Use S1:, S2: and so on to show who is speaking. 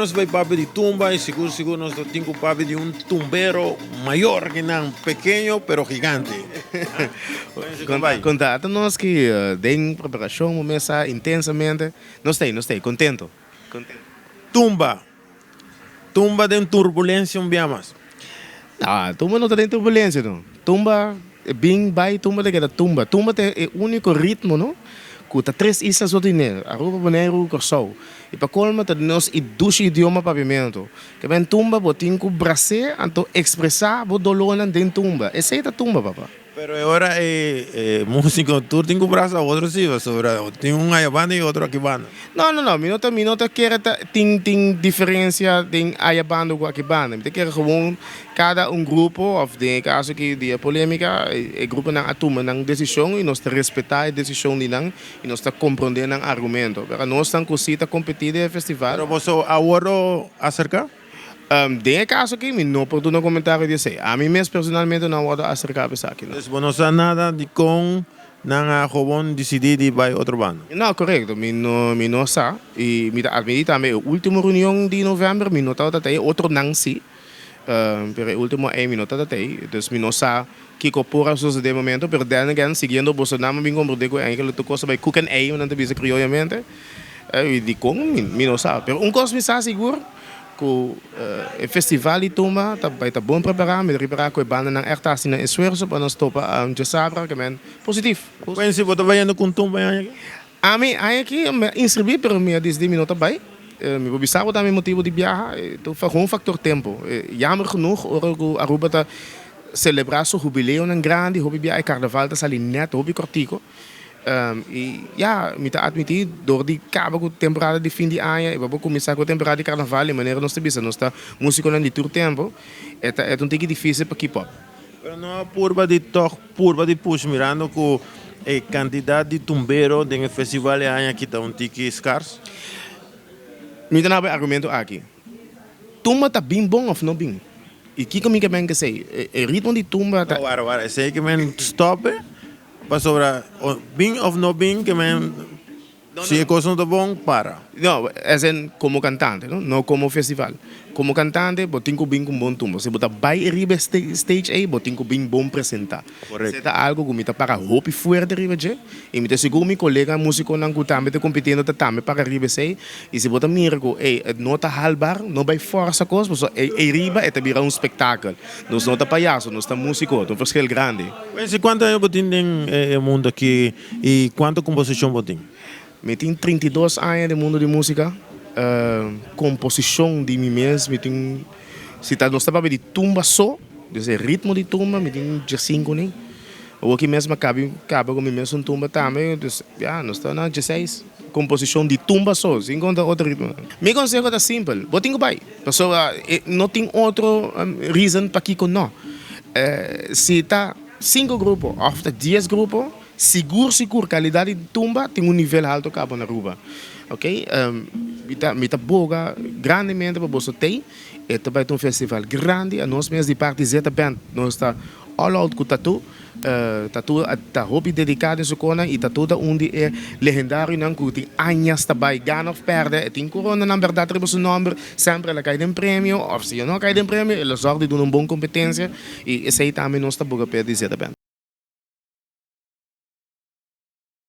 S1: nos bai papia di tumba y sigur sigur nos ta tin cu papia di un tumbero mayor ki nan, pekeño pero gigante.
S2: Conta ata nos ki den preparacion bo mesa intensamente. Nos ta ey, nos ta ey, contento.
S1: Tumba. Tumba den turbulencia un bia mas.
S2: No, tumba no ta den turbulencia no. Tumba bin bay, tumba ta keda tumba. Tumba ta e unico ritmo no cu ta tres isla so tine, Aruba, Boneiru, Corsou. Y pa colmo ta nos e dushi idioma Papiamento. Ke ben tumba bo tin cu bras'é anto expresa bo dolornan den tumba. Esey ta tumba, papa.
S1: Pero e ora e musico tur tin cu brasa otro si, pasobra tin un aya banda y otro aki banda.
S2: No, no, no, mi no ta, mi no ta kere ta tin tin diferencia den aya banda cu aki banda. Mi ta kere gewoon cada un grupo of den e caso aki di e polemica, e gruponan a tuma nan decision y nos ta respeta e decision di nan y nos ta comprende nan argumento. Pero anosnan cu si ta competi den e festival.
S1: Pero boso a wordo acerca?
S2: Den e kaso aki mi no por duna komentario di esei. Ami mes personalmente no a wòrdu aserká pa esaki no.
S1: Dus bo no sa nada dikon nan a gobon disidí di bai otro banda?
S2: No, korekto. Mi no mi no sa. I mi ta atmití tambe e último reunion di novèmber mi no tabata t'ei. Otronan sí, pero e último ei mi no tabata t'ei. Dus mi no sa kiko por a sosodé e momento. Pero then again, siguiendo boso nan mi bin komprondé ku eigenlijk tur kos ta bai koek en ei, nan ta bisa krioyamente. I dikon mi no sa. Pero un kos mi sa sigur. Ku e festival di tumba ta bai ta bon prepará, mi ta ripará ku e bandanan ègt ta hasi nan esfuerso pa nos topa djasabra ke men positif.
S1: Quincy, bo ta bayendo ku un tumba e aña aki?
S2: Ami aña aki mi a inskribí pero mi a disidí mi no ta bai. Mi por bisa bo tambe motibu di biaha, ta un faktor tempu. Jammer genoeg ora ku Aruba ta selebrá su hubileonan grandi, hopi bia e karnaval ta sali nèt hopi kòrtiku. Y ya, mi ta admiti, dor di caba cu temporada di fin di aña y bo por cuminsa cu temporada di carnaval, di manera nos ta bisa nos ta musiconan di tur tempo, e ta e ta un tiki dificil pa keep up.
S1: Pero no a purba di tog purba di push mirando cu e cantidad di tumbero den e festival e aña aki ta un tiki scars?
S2: Mi ta naba e argumento aki, tumba ta bin bon of no bin? Y kico mi ke men kesey? E ritmo di tumba ta.
S1: No, wara wara, esey ke men stop e. Pasobra bin of no bin ke men si e kos no ta bon para.
S2: No, as in komo kantante no, no komo festival. Komo kantante bo tin ku bin ku un bon tumba. Si bo ta bai riba e stage ei bo tin ku bin bon presentá. Esei ta algu ku mi ta para hopi fuerte riba dje i mi ta sigur mi kolega musikonan ku tambe ta kompitiendo ta tambe para riba esei. I si bo ta mira ku ei e no ta halbar, no bai fòrsa kos pasobra ei riba e ta bira un spektakel. Nos no ta payaso, nos ta músiko, ta un verschil grandi.
S1: Wency, kuantu aña bo tin den e mundu aki i kuantu komposishon bo tin?
S2: Mi tin 32 aña den mundu di músika. Komposishon di mi mes mi tin, si ta nos ta papia di tumba so, dus e ritmo di tumba mi tin diesinku ni. Awoki mes mi a kaba ku mi mes un tumba tambe, dus ya nos ta na dieseis. Komposishon di tumba so, sin konta otro ritmo. Mi konseho ta simpel, bo tin ku bai. Pasobra no tin otro reason pakiko no. Si ta sinku grupo òf ta dies grupo, sigur sigur kalidat di tumba tin un nivel halto kaba na Aruba. Ok, mi ta mi ta boga grandemente pa boso tei. E ta bai ta un festival grandi, anos mes di parti Zeta Band nos ta all out ku Tattoo. Tattoo ta hopi dedica den su kona y Tattoo ta un di e legendarionan cu tin añas ta bay gana of perde. E tin coronanan berdad riba su nomber, semper el a cay den premio of si e no a cay den premio el a zorg di duna un bon competencia y esey tambe nos ta boga p'e di Zeta Band.